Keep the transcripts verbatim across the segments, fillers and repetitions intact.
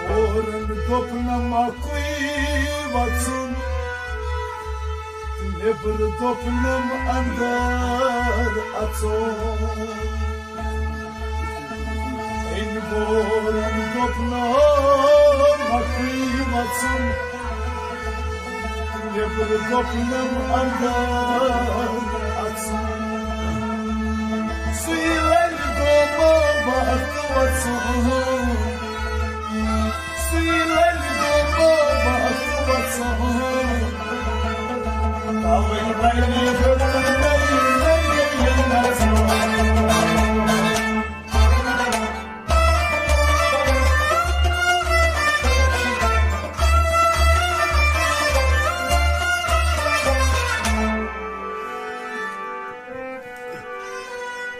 Corn دوٚپنم اکُے وژُن، تہٕ نیٚبرٕ دوٚپنم اندر اژُن۔ أمۍ کورن دوٚپنم اکُے وژُن، نیٚبرٕ دوٚپنم اندر اژُن۔ سُے لَلہِ دوٚپ وقت وژُن۔ سُے لَلہِ دوٚپ وقت وژُن۔ تَوَے لَلہِ دوٚپ نَے، نَے، نَے، نَے۔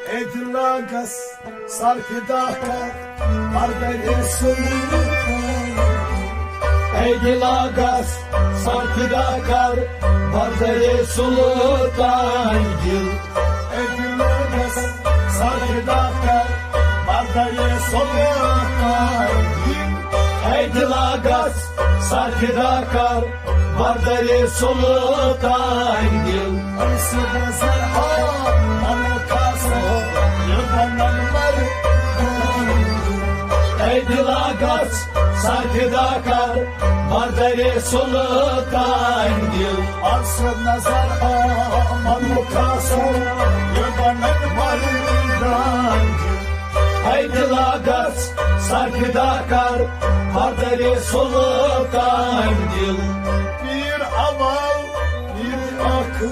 اے دِلا گژھ صرفہِ داہ کر، مردرِ سُلطان۔ اے دِلا گژھ صرفہِ داہ کر، مردرِ سُلطان دِل۔ اے دِلا گژھ صرفہِ داہ کر، مردرِ سُلطان دِل۔ اے دِلا گژھ صرفہِ داہ کر، مردرِ سُلطان دِل۔ أسۍ نظر آ، من کھسن، یہِ بنن مر۔ اے دِلا گژھ صرفہِ داہ کر، مردرِ سُلطان دِل۔ أسۍ نظر آ، من کھسن، یہِ بنن مر۔ اے دِلا گژھ صرفہِ داہ کر، مردرِ سُلطان دِل۔ پیٖر اول، پیٖر ٲخر۔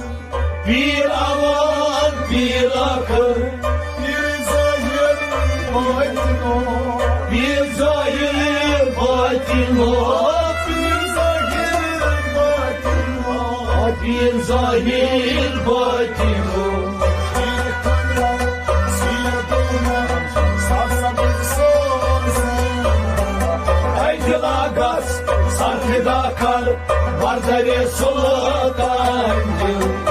پیٖر اول، پیٖر ٲخر۔ پیٖر ظٲہِر، بٲطِنو۔ پیٖر ظٲہِر، بٲطِنو۔ پیٖر ظٲہِر، بٲطِنو۔ پیٖر ظٲہِر، بٲطِنو۔ پیٖر کامِل، پیٖر بونا، سب سب سوز۔ اے دِلا گژھ صرفہِ داہ کر، مردرِ سُلطان دِل۔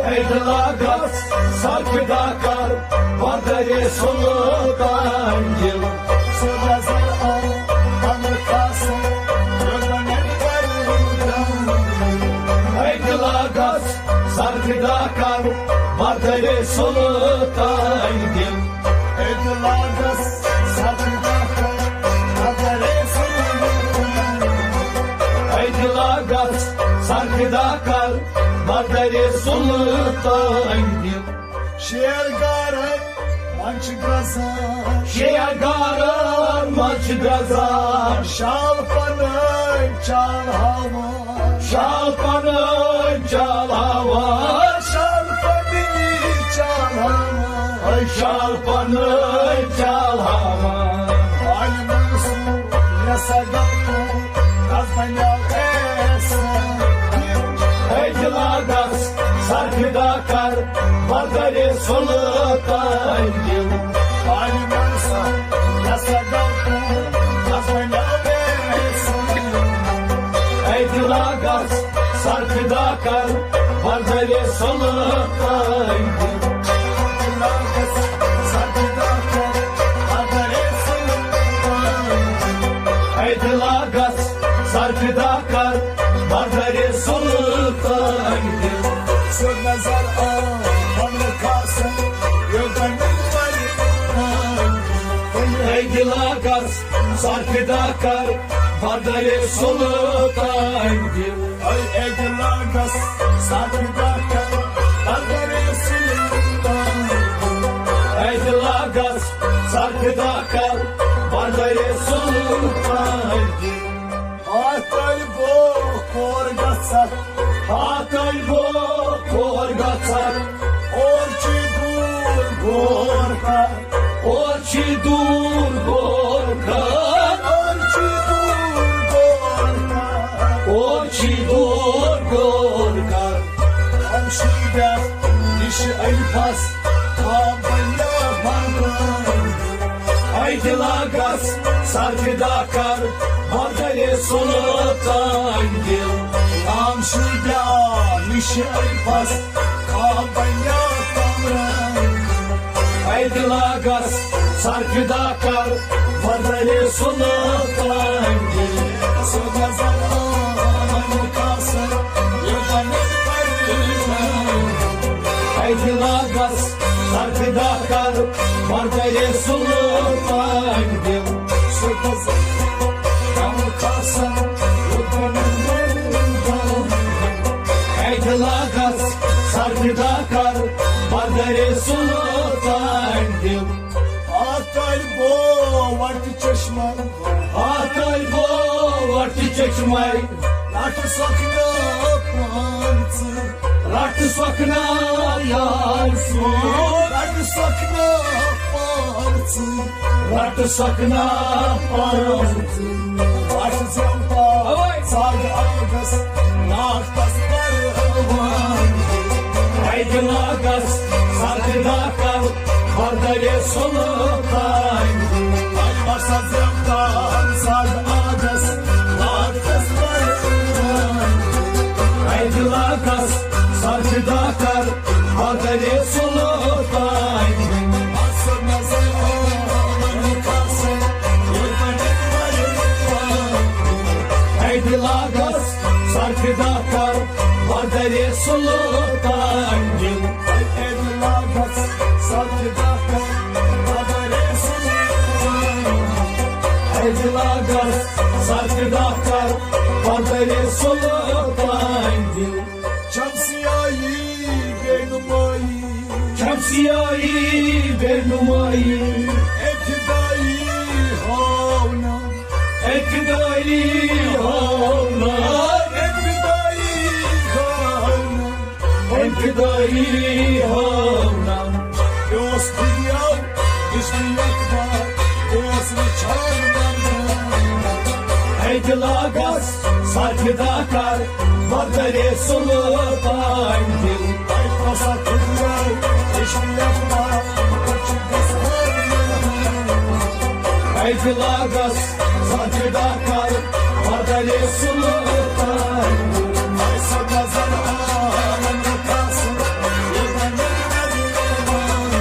اے دِلا گژھ صرفہِ داہ کر، مردرِ سُلطان دِل۔ اے دِلا گژھ صرفہِ داہ کر، مردرِ سُلطان دِل۔ اے دِلا گژھ صرفہِ داہ کر، مردرِ سُلطان دِل۔ اے دِلا گژھ صرفہِ داہ کر، مردرِ سُلطان دِل۔ شیر گارن منٛز چھِ گژھان۔ شیر گارن منٛز چھِ گژھان۔ شال پنٕنۍ چال ہاوان۔ شال پنٕنۍ چال ہاوان۔ شال پنٕنۍ چال ہاوان۔ شال پنٕنۍ چال ہاوان۔ آلہِ منصور یسا گوٚو، تس بنیو احسان۔ اے دِلا گژھ صرفہِ داہ کر، مردرِ سُلطان دِل۔ آلہِ منصور یسا گوٚو، تس بنیو احسان۔ اے دِلا گژھ صرفہِ داہ کر، مردرِ سُلطان دِل۔ اے دِلا گژھ صرفہِ داہ کر، مردرِ سُلطان دِل۔ اے دِلا گژھ صرفہِ داہ کر، مردرِ سُلطان دِل۔ سیوٚد نظر آ، حملہٕ کھسن، یوٚتن نظر آ۔ اے دِلا گژھ صرفہِ داہ کر، مردرِ سُلطان دِل۔ اے، اے دِلا گژھ صرفہِ داہ کر، مردرِ سُلطان دِل۔ اے دِلا گژھ صرفہِ داہ کر، مردرِ سُلطان دِل۔ ہاتھ تلۍ بو کور گژھکھ۔ ہاتھ تلۍ بو کور گژھکھ۔ اور چھی دوٗر غور کر۔ اور چھی دوٗر غور کر۔ اور چھی دوٗر غور کر۔ اور چھی دوٗر غور کر۔ ہمشیرہ نِش الفس تھاو بنیاد مردان۔ اے دِلا گژھ صرفہِ داہ کر، مردرِ سُلطان دِل۔ ہمشیرہ نِش الفس آ بنیا کمرہ۔ اے دلا گژھ سر فدا کر، مدرِ سلطان دل۔ سیوٚد نظر آمن قاسم، یہِ بنہِ پریشان۔ اے دلا گژھ سر فدا کر، مدرِ سلطان دل۔ سیوٚد نظر آمن قاسم، یہِ بنہِ پریشان۔ اے دلا گژھ سر فدا کر، مدرِ سلطان دل۔ آ طالبو وٹ چشمہ، آ طالبو وٹ چشمہ۔ رٹ سۄکھنا پانژھ، رٹ سۄکھنا یار سُہ، رٹ سۄکھنا پانژھ، رٹ سۄکھنا پانژھ۔ بس زیوتا اوے۔ ساگ آگس ناختس پروان۔ اے دلا گژھ سر فدا کر، مدرِ سلطان۔ اے بس زیوتا ساگ آگس ناختس پروان۔ اے دلا گژھ سر فدا کر، مدرِ سلطان۔ بس نظر آمن قاسم، یہِ بنہِ پریشان۔ اے دلا گژھ سر فدا کر، مدرِ سلطان دل۔ اے دلا گژھ سر فدا کر، مدرِ سلطان۔ اے دلا گژھ سر فدا کر، مدرِ سلطان دل۔ چھم سیاہی بے نمائی، چھم سیاہی بے نمائی۔ ابتدائی ہاونا، ابتدائی ہاونا، ابتدائی ہاونا، ابتدائی ہاونا۔ یہِ اوس دُنیا، یُس نہٕ یَتھ بار اوس وٕچھان۔ اے دلا گژھ سر فدا کر، مدرِ سلطان دل۔ اے پوسا دُنیا، یُس نہٕ یَتھ بار اے دلا گژھ سر فدا کر، مدرِ سلطان۔ اے سیوٚد نظر آمن قاسم، یہِ بنہِ پریشان۔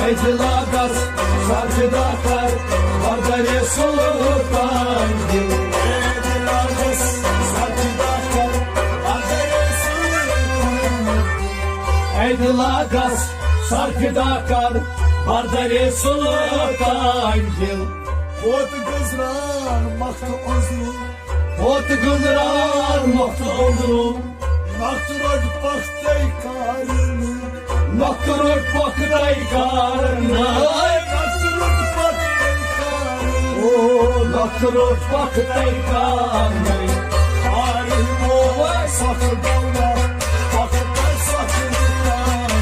اے دلا گژھ سر فدا کر، مدرِ سلطان دل۔ اے دلا گژھ سر فدا کر، مدرِ سلطان۔ اے دلا گژھ سر فدا کر، مدرِ سلطان دل۔ ووت گُزران مخت عُذرُن، ووت گُزران مخت عُذرُن۔ نخت روٚٹ پختَے کارنہٕ، نخت روٚٹ پختَے کارنہٕ۔ نخت روٚٹ پختَے کارنہٕ۔ او، نخت روٚٹ پختَے کارنہٕ۔ آرِ مو سخ دولت، پختَے سخ دولت۔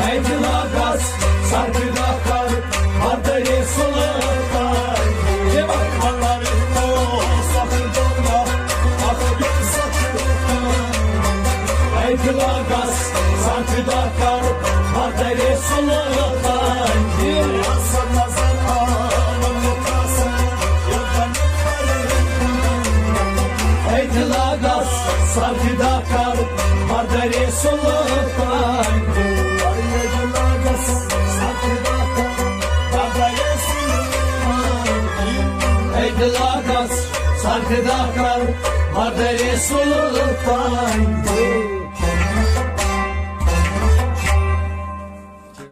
اے دلا گژھ سر فدا کر، مدرِ سلطان۔ اے دلا گژھ سر فدا کر، مدرِ سلطان۔ اے دلا گژھ سر فدا کر، مدرِ سلطان۔ اے دلا گژھ سر فدا کر، مدرِ سلطان۔